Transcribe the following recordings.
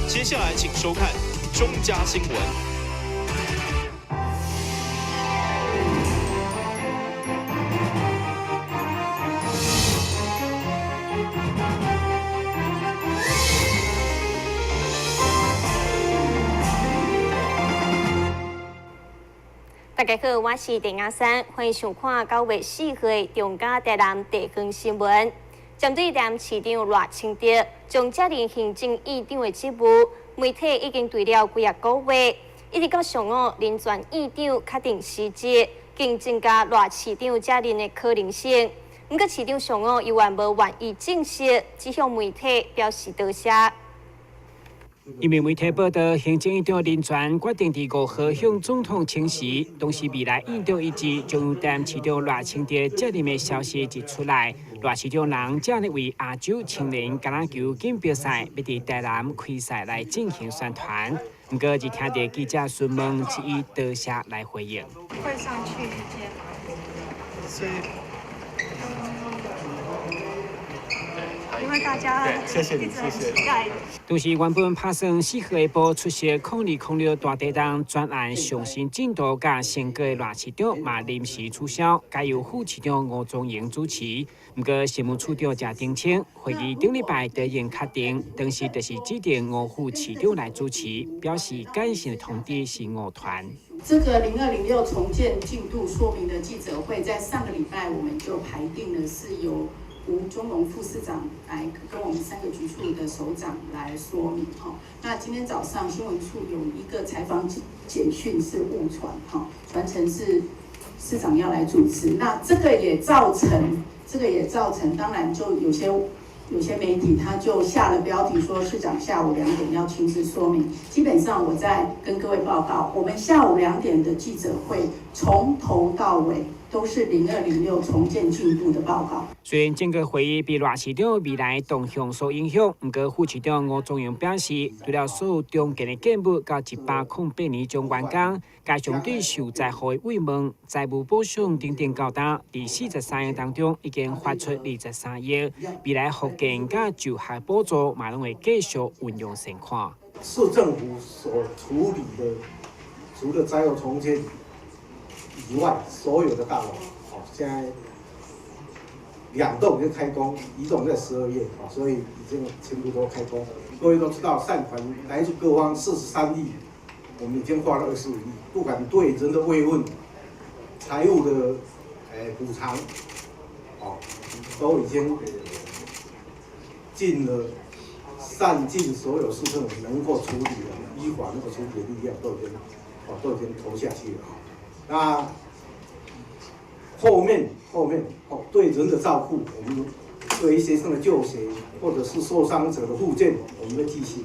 接下來請收看中嘉新聞。大家好，我是鄭亞珊，歡迎收看9月4號的中嘉台南地方新聞。針對台南市長賴清德將接任行政院長的職務，媒體已經對了幾仔個月，一直到上午林全院長確定辭職，更增加賴市長接任的可能性。毋過市長上午猶原無願意證實，只向媒體表示多謝。因為媒體報道，行政院長林全決定佇5號向總統請辭，同時未來院長一職將由台南市長賴清德接任的消息一出來，賴市長人正咧為亞洲青年橄欖球錦標賽欲佇台南開賽來進行宣傳。毋過，一聽著記者詢問，只以多謝來回應。會上去接嗎？因為大家謝謝你，謝謝。同時，原本拍算4號下晡出席0206大地震專案上新進度佮成果的賴市長嘛臨時取消，改由副市長吳宗榮主持。毋過，新聞處長謝澄清，會議頂禮拜就已經確定，當時就是指定吳副市長來主持，表示感性的通知是誤傳。這個0206重建進度說明的記者會，在上個禮拜我們就排定了，是由吳宗榮副市長來跟我們三個局處的首長來說明哈。那今天早上新聞處有一個採訪簡訊是誤傳哈，傳成是市長要來主持，那這個也造成，這個也造成，當然就有些媒體他就下了標題說市長下午2點要親自說明。基本上我在跟各位報告，我們下午2點的記者會從頭到尾都是0206重建進度的報告。雖然整個會議被賴市長未來動向所影響，毋過副市長吳宗榮表示，除了所有重建的建物到108年將完工，加上對受災戶的慰問、財務補償等等交代，佇43億當中已經發出23億，未來復建佮就學補助嘛攏會繼續運用善款。市政府所處理的，除了災後重建以外，所有的大樓，好，現在2棟已經開工，1棟在12月，所以已經全部都開工。各位都知道，善款來自各方43億，我們已經花了25億，不管對人的慰問、財務的補償，哦，都已經盡了善盡所有市政府能夠處理的依法能夠處理的力量，都已經哦都已經投下去了。那後面哦，對人的照顧，我們對於學生的就學或者是受傷者的復健，我們會繼續。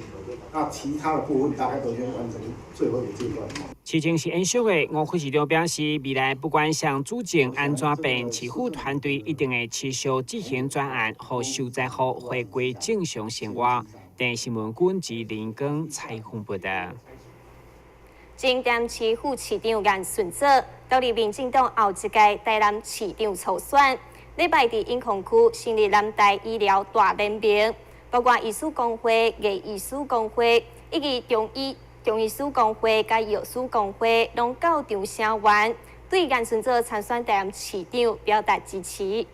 那其他的部分大概都已經完成最後一個階段。事情是延續的，吳副市長表示，未來不管誰主政按怎變，市府團隊一定會持續執行專案，予受災戶回歸正常生活。電視新聞君及林光採訪報道。前台南市副市長顏順祖，獨立民進黨後一屆台南市長初選，禮拜佇永康區成立南台醫療大聯盟，包括醫師公會、牙醫師公會以及中醫師公會佮藥師公會，攏到場聲援，對顏順祖參選台南市長表達支持。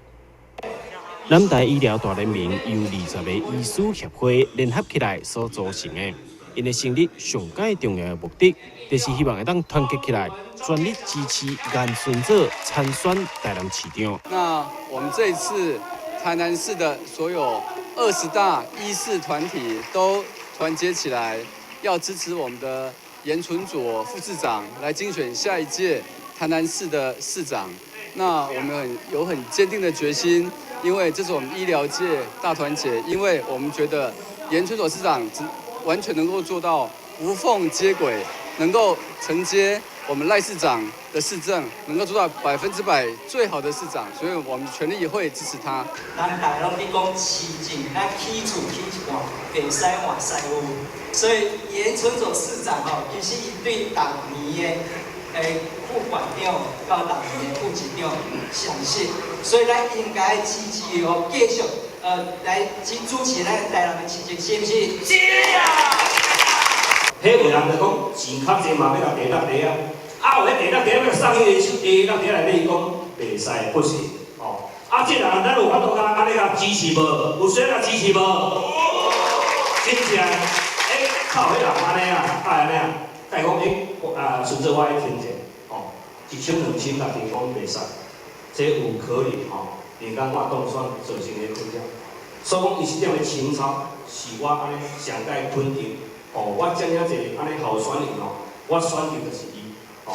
南台醫療大聯盟由20個醫師協會聯合起來所組成的。𪜶的成立上蓋重要的目的，就是希望會當團結起來，全力支持顏順祖參選台南市長。那我們這一次台南市的所有20大醫師團體都團結起來，要支持我們的顏純佐副市長來競選下一屆台南市的市長。那我們有很堅定的決心，因為這是我們醫療界大團結，因為我們覺得顏純佐市長完全能夠做到無縫接軌，能夠承接我們賴市長的市政，能夠做到100%最好的市長，所以我們全力會支持他。咱大家攏咧講市政，咱起厝起一半，袂使換師傅，所以顏純佐市長吼，其實伊對逐年的副館長到逐年的副市長相信，所以咱應該支持哦，繼續來主持咱台南的市政，是毋是？是啊。彼有人就講錢較濟嘛，欲共地落地啊，啊有彼地落地欲送彼个手地落地內底，伊講袂使不行，哦，啊這人咱有法度共按呢共支持無？有需要共支持無？真正，欸，靠彼人按呢啊，啊按呢啊，甲伊講欸，啊，順著我愛聽者，哦，一千兩千家己講袂使，這有可能吼，連講我當選造成的困擾。所以講，伊這點的情操是我按呢上蓋肯定。哦，我遮爾濟按呢候選人哦，我選擇就是伊。哦。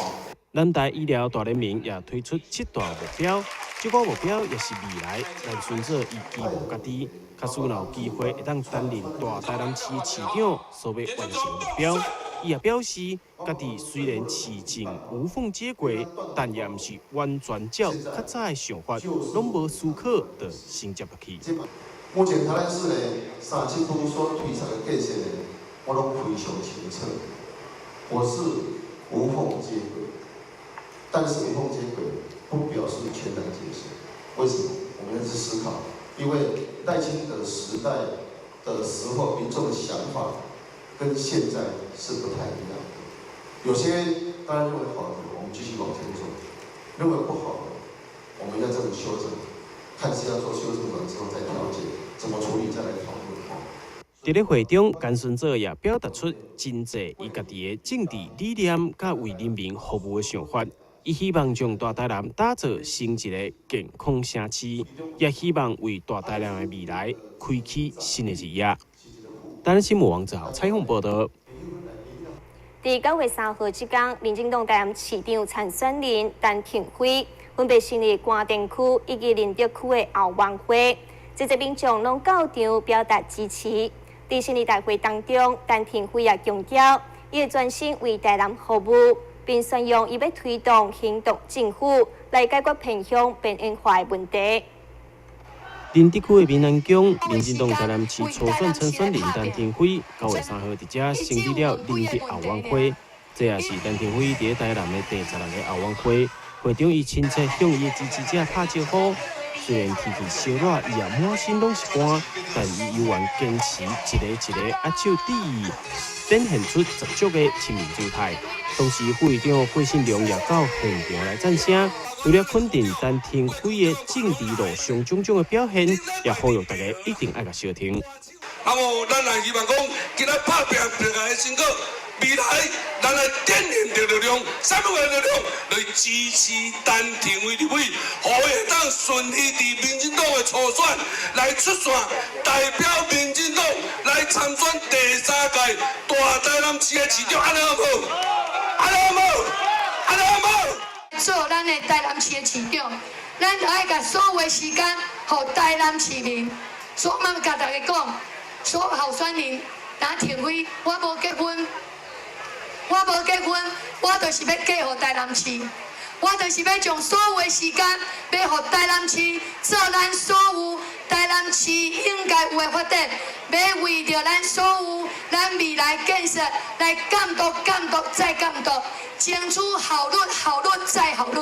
南台醫療大聯盟也推出七大目標，這個目標也是未來咱孫祖伊期望家己，假使若有機會會當擔任大台南市市長所欲完成的目標。伊也表示，家己雖然市政無縫接軌，但也毋是完全照較早的想法，攏無思考就承接落去。目前台南市呢，三七區所推出的建設呢，我攏非常清楚。我是無縫接軌，但是無縫接軌不表示全然接受。為什麼？我們要去思考，因為賴清德時代的時候，民眾的想法跟現在是不太一樣的。有些當然認為好的，我們繼續往前走；認為不好的，我們要這樣修正，看是要做修正完之後再調節，怎麼處理再來討論。佇咧會中，甘順祖也表達出真濟伊家己的政治理念，佮為人民服務的想法。伊希望將大台南打造成一个健康城市，也希望為大台南的未來開啟新的一頁。台南新聞王志豪採訪報導。佇9月3號這工，民進黨台南市長參選人陳亭妃分別成立官田區以及仁德區的後援會，濟濟民眾攏到場表達支持。佇成立大會當中，陳亭妃也強調，伊會專心為台南服務，並宣揚伊欲推動行動政府來解決偏鄉邊緣化的問題。仁德區的民安宮，民進黨台南市初選參選人陳亭妃，9月3號佇遮成立了仁德後援會，這也是陳亭妃佇台南的第16个後援會。會長伊親切向伊的支持者拍招呼。雖然天氣燒熱，伊也滿身攏是汗，但伊猶原堅持一个一个握手致意，展現出十足的親民姿態。同時，副議長郭信良也到現場來讚聲，除了肯定陳亭妃的政治路上種種的表現，也呼籲大家一定愛共相挺。那麼，咱也希望講，今仔拍拚拚來的成果，未來咱來展現著力量，啥物的力量來支持陳亭妃立委，予伊會當順利佇民進黨的初選來出線，代表民進黨來參選第三屆大台南市的市長，按呢好無？按呢好無？按呢好無？做咱的台南市的市長，咱就愛共所有的時間予台南市民。所以我共大家講，所有候選人，陳亭妃，我無結婚，我無結婚，我就是欲嫁予台南市，我就是欲將所有的時間，欲予台南市做咱所有台南市應該有的發展，欲為著咱所有咱未來建設來監督、監督再監督，爭取效率、效率再效率。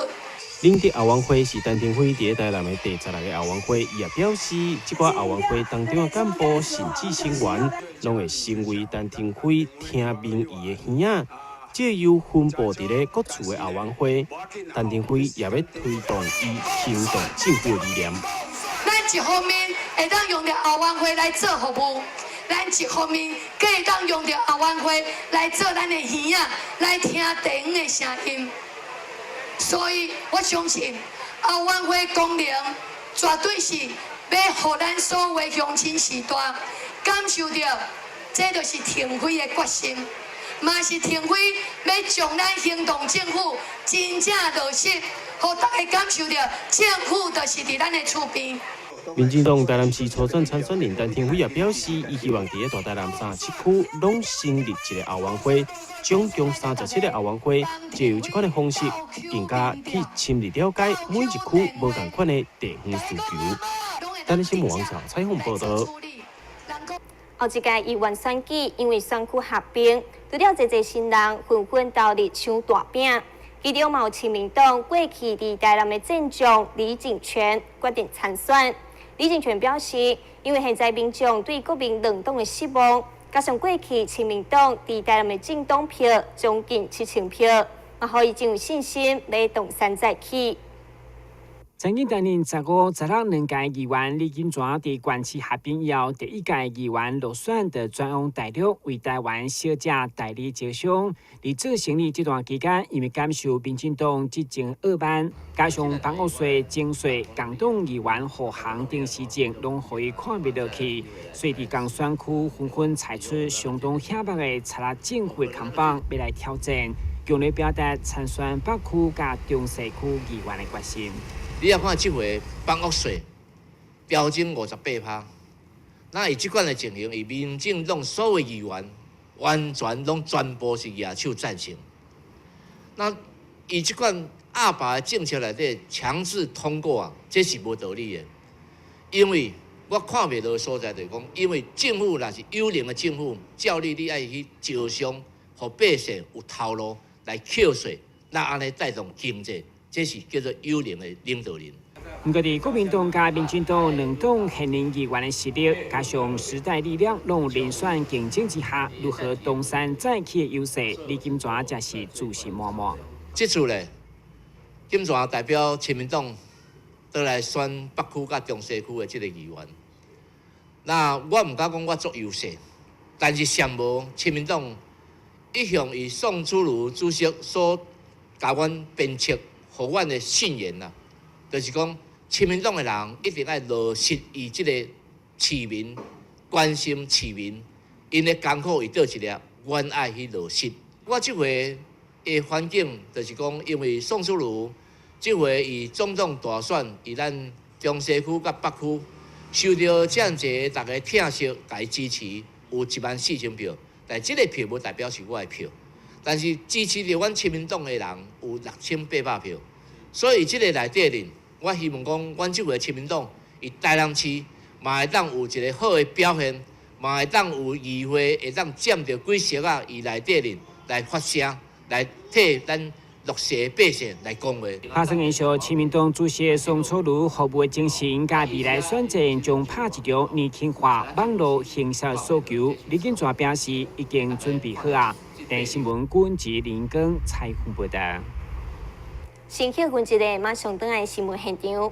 仁德後援會是陳亭妃佇台南的第16个後援會，伊也表示，這寡後援會當中的幹部甚至成員，攏會成為陳亭妃聽民意的耳仔。藉由分布佇咧各處的後援會，陳亭妃也欲推動伊行動政府的理念。咱一方面會當用著後援會來做服務，咱一方面閣會當用著後援會來做咱的耳仔，來聽地方的聲音。所以我相信後援會功能絕對是欲予咱所有的鄉親序大感受著，這就是亭妃的決心，嘛是亭妃欲將咱行動政府真正落實，予大家感受著政府就是佇咱的厝邊。民進黨台南市初選參選人陳亭妃也表示，伊希望佇咧大台南37區攏成立一个後援會，總共37个後援會，藉由這款的方式，更加去深入了解每一區無仝款的地方需求。台南新聞網站採訪報導。後一屆議員選舉，因為選區合併，除了濟濟新人紛紛投入搶大餅，其中嘛有親民黨過去佇台南的戰將李井泉決定參選。李井泉表示，因為現在民眾對國民兩黨的失望，加上過去親民黨佇台南的政黨票將近7000票，嘛予伊真有信心欲東山再起。曾經擔任15、16兩屆議員李金泉，佇縣市合併以後，第一屆議員落選，就轉往大陸為台灣小姐代理招商。佇做生意這段期間，因為感受民進黨執政傲慢，加上房屋稅徵稅、共黨議員護航等施政，攏予伊看袂落去，所以佇仝選區紛紛採取相當險目的賊仔政府的扛棒，欲來挑戰，強烈表達參選北區佮中西區議員的決心。你若看這回房屋稅調整58%，那以這款的情形，以民進黨所有議員完全攏全部是舉手贊成。那以這款鴨霸的政策內底強制通過啊，這是無道理的。因為我看袂到的所在就是講，因為政府若是有能的政府，照理你愛去招商，予百姓有頭路來扣稅，那按呢帶動經濟。這是叫做有能的領導人。毋過，佇國民黨佮民進黨兩黨現任議員的實力，加上時代力量攏有連選競爭之下，如何東山再起的優勢，李金泉才是自信滿滿。這次咧，金泉代表親民黨倒來選北區佮中西區的這個議員。那我毋敢講我足優勢，但是上無親民黨一向以宋楚瑜主席所共阮鞭策。予阮的信言啦，就是講，親民黨的人一定愛落實伊這个市民，關心市民，𪜶的艱苦佇佗一粒，阮愛去落實。我這回的環境就是講，因為宋楚瑜這回伊總統大選，佇咱中西區佮北區受著遮爾濟大家疼惜，共伊支持，有14000票，但這个票無代表是我的票，但是支持著阮親民黨的人有6800票。所以這个內底呢，我希望講，阮這回親民黨佇台南市嘛會當有一个好的表現，嘛會當有議會會當佔著幾席仔，佇內底呢來發聲，來替咱弱勢百姓來講話。拍算延續親民黨主席宋楚瑜服務的精神，佮未來選戰將拍一場年輕化網路行銷訴求。李金泉表示已經準備好啊。電視新聞郭吉林根採訪報道。先休困一下，馬上轉來新聞現場。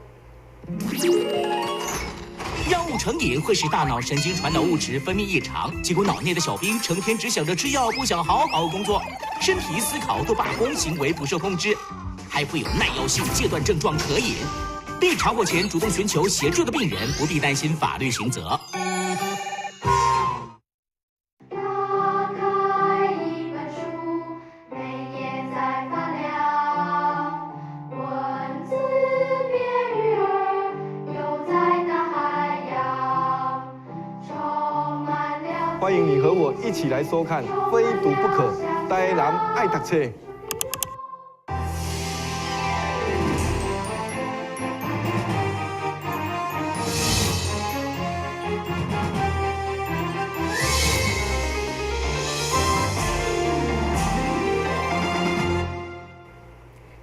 藥物成癮會使大腦神經傳導物質分泌異常，結果腦內的小兵成天只想着吃藥，不想好好工作，身體思考都罷工，行為不受控制，還會有耐藥性戒斷症狀可引。被查獲前主動尋求協助的病人不必擔心法律刑責。打開一本書，每頁在發亮，文字變魚兒，游在大海洋，充滿了。歡迎你和我一起來收看《非讀不可》，台南愛讀冊。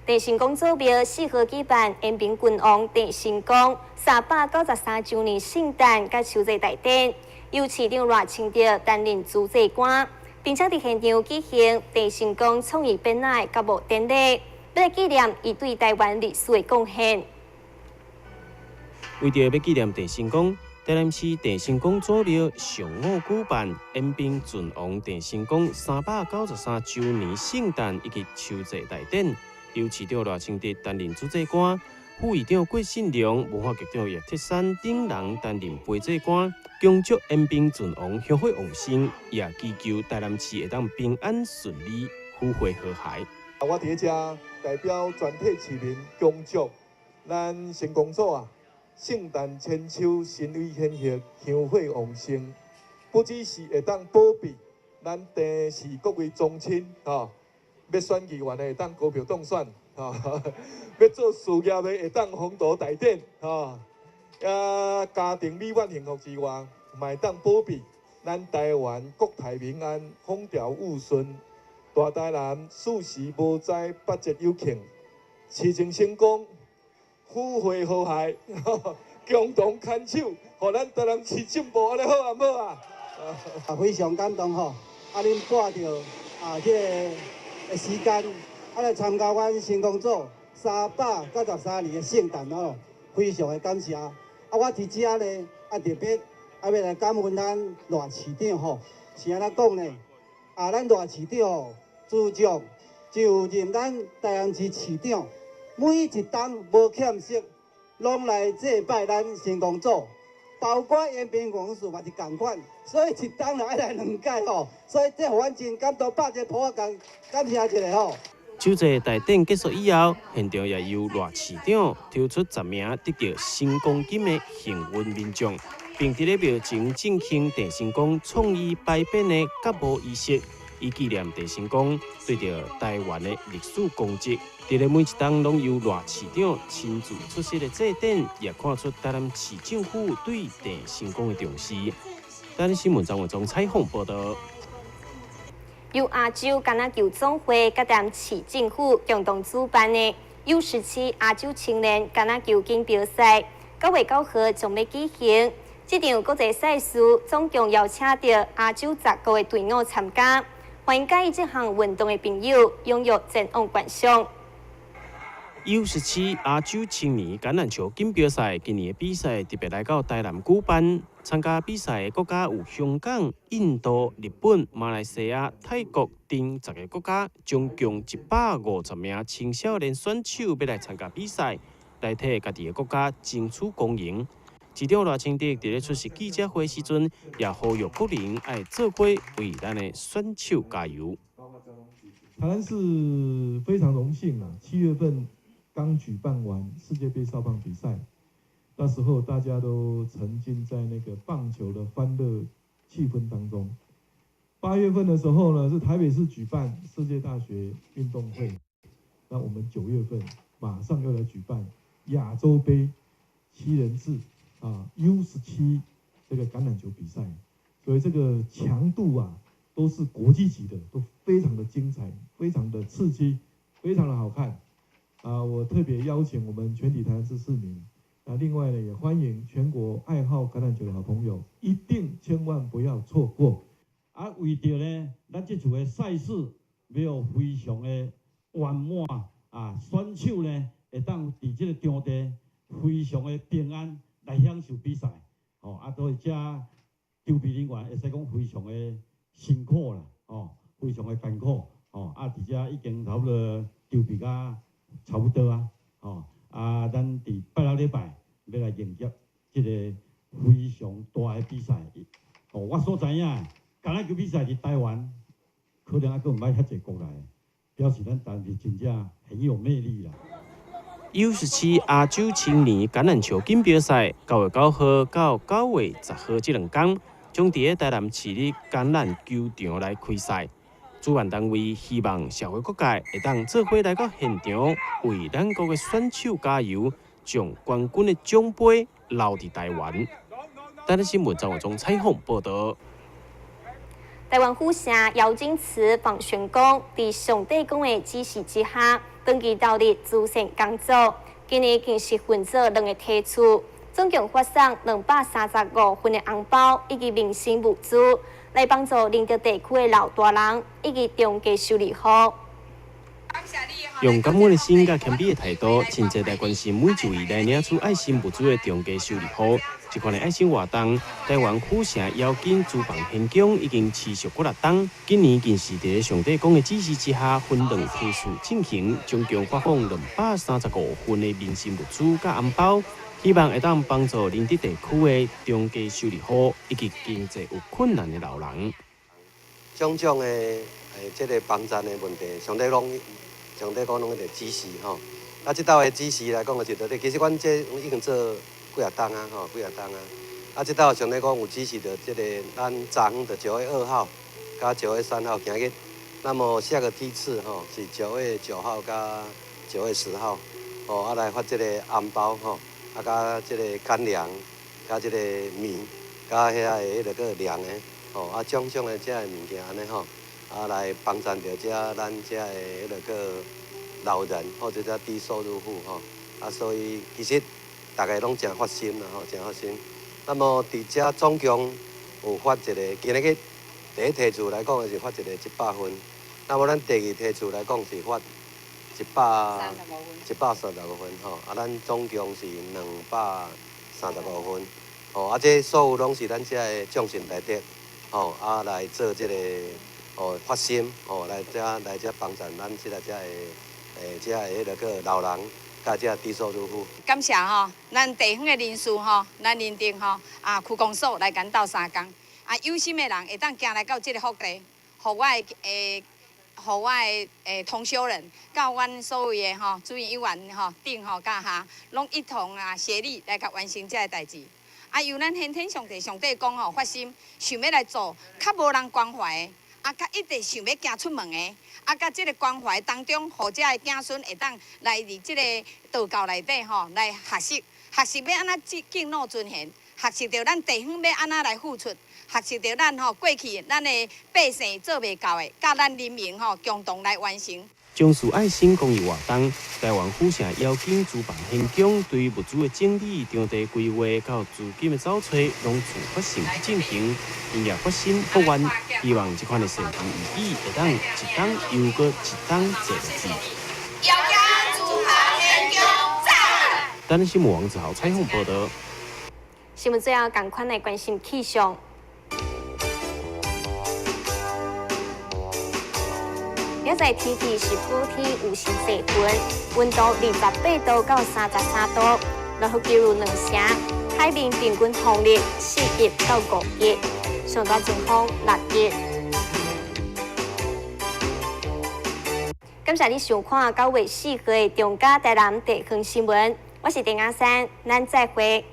鄭成功祖廟4號舉辦延平郡王鄭成功393週年聖誕佮秋祭大典，由市長賴清德擔任主祭官，並且佇現場舉行鄭成功創意編仔的揭幕典禮，欲來紀念伊對台灣歷史的貢獻。為著欲紀念鄭成功，台南市鄭成功祖廟上午舉辦延平郡王鄭成功393週年聖誕以及秋祭大典。由市長賴清德擔任主祭官，副議長郭信良、文化局長葉鐵珊等人擔任陪祭官，恭祝延平郡王香火旺盛，也祈求台南市會當平安順利、福慧和諧。我佇遮代表全體市民恭祝咱成功祖啊，聖誕千秋，神威顯赫，香火旺盛，不只是會當保庇咱鄭氏各位宗親，吼。欲選議員的會當高票當選，吼；欲做事業的會當宏圖大展，吼。啊，家庭美滿幸福之外，嘛會當保庇咱台灣國泰民安、風調雨順，大台南四時無災，八節有慶，市政成功，福慧和諧，共同牽手，予咱台南市進步，按呢好毋好啊？啊，非常感動吼！啊，恁撥著啊，這个時間啊來參加阮成功組393年的聖誕哦，非常的感謝。啊，我佇遮呢，啊特別啊欲來感恩咱賴市長吼，是按怎講呢？啊，咱賴市長吼，自從就任咱台南市市長，每一冬無欠席，攏來祭拜咱成功組。包括延平公司嘛是仝款，所以一冬就愛來兩屆吼，所以這予阮真感動，拍一個噗仔共感謝一下吼。首祭大典結束以後，現場也由賴市長抽出10名得著成功金的幸運民眾，並佇咧廟前進行鄭成功創意牌匾的割無儀式，以紀念鄭成功對著台灣的歷史功績。佇咧每一冬攏由賴市長親自出席的祭典，也看出台南市政府對鄭成功的重視。台南新聞張文忠採訪報導。由亞洲橄欖球總會佮台南市政府共同主辦的 U17亞洲青年橄欖球錦標賽，9月9號將欲舉行。這場國際賽事總共邀請著亞洲10國的隊伍參加，歡迎佮意這項運動的朋友踴躍前往觀賞。 U17亞洲青年橄欖球錦標賽今年的比賽特別來到台南舉辦，參加比賽的國家有香港、印度、日本、馬來西亞、泰國等10個國家，總共150名青少年選手欲來參加比賽，來替家己的國家爭取光榮。市長賴清德佇咧出席記者會時陣，也呼籲國人愛做伙為咱的選手加油。台南市非常榮幸啊，7月份剛舉辦完世界盃少棒比賽，那時候大家都沉浸在那個棒球的歡樂氣氛當中。8月份的時候呢，是台北市舉辦世界大學運動會，那我們9月份馬上又來舉辦亞洲盃七人制啊 U17這個橄欖球比賽，所以這個強度啊都是國際級的，都非常的精彩，非常的刺激，非常的好看。啊，我特別邀請我們全體台南市市民，那另外呢，也歡迎全國愛好橄欖球的好朋友，一定千萬不要錯過。啊，為著呢，咱這次的賽事欲非常的圓滿啊，選手呢會當佇這個場地非常的平安來享受比賽，吼啊，所以遮籌備人員會使講非常的辛苦啦，吼，非常的艱苦，吼啊，佇遮已經差不多籌備甲差不多啊，吼啊，咱佇拜六禮拜欲來迎接這個非常大的比賽。哦，我所知影，橄欖球比賽佇台灣可能猶閣毋捌遐濟國來，表示咱台灣是真正很有魅力啦。 U17亞洲青年橄欖球錦標賽，9月9號到9月10號這兩天，將佇咧台南市立橄欖球場來開賽。主辦單位希望社會各界會當做伙來到現場，為咱國的選手加油，將冠軍的獎杯留佇台灣。台南新聞張偉忠採訪報導。台灣府城妖精祠放玄宮，佇上帝公的指示之下，長期投入慈善工作。今年更是分做兩個梯次，總共發送235份的紅包以及民生物資，來幫助寧德地區的老大人以及中低收入戶。用感恩的心佮謙卑的態度，親切來關心每一位來領取愛心物資的中低收入戶。這款的愛心活動，台灣府城妖精廚房獻宮已經持續幾若冬，今年更是佇上帝公的指示之下，分兩梯次進行，總共發放235份的民生物資佮紅包，希望會當幫助寧德地區的中低收入戶以及經濟有困難的老人。種種的這個幫贊的問題，上帝攏上帝講攏會指示吼。啊，這道的指示來講，就是其實阮這已經做幾若冬啊，吼，幾若冬啊。啊，這道上帝講有指示著這個，咱昨昏著9月2號佮9月3號今日，那麼下個梯次吼是9月9號佮9月10號，吼啊來發這個紅包吼，啊佮這個乾糧，佮這個麵，佮遐个彼个閣涼的，吼啊種種的這个物件按呢吼，啊來幫贊著遮咱遮的彼个閣老人或者遮低收入戶吼，啊所以其實大家攏誠發心啦吼，誠發心。那麼佇遮總共有發一个，今日去第一梯次來講是發一个100份，那無咱第二梯次來講是發135份吼，啊，咱總共是235份，吼，啊，這所有攏是咱遮的眾信大德，吼，啊來做這个哦發心，吼，來遮來遮幫贊咱這个遮的遮的彼个叫老人。佮遮低收入戶。感謝吼，咱地方的人士吼，咱認定吼啊區公所來共鬥相共啊，有心的人會當行來到這个福地，予我的予我的同修人，佮阮所有的吼主任委員吼頂吼佮下，攏一同啊協力來共完成這个代誌。啊，由咱先天上帝上帝講吼發心，想欲來做較無人關懷的。啊，佮一直想欲行出門的，啊，佮這个關懷當中，予遮的子孫會當來佇這个道教內底吼來學習，學習欲按怎敬老尊賢，學習著咱地方欲按怎來付出，學習著咱吼過去咱的百姓做袂到的，佮咱人民吼共同來完成。將事愛心公益活動，台灣府城邀請廚房現場對物資的整理、場地規劃到資金的籌措，攏自發性進行，𪜶也發心發願，希望這款的善行義舉會當一冬又閣一冬做落去。邀請廚房現場讚！台南新聞王子豪採訪報導。新聞最後，仝款來關心氣象。現在天氣是普天有時濟雲，溫度28度到33度，落雨幾率2成，海面平均風力4級到5級，上大陣風6級。感謝你收看9月4號的中嘉台南地方新聞，我是鄭阿珊，咱再會。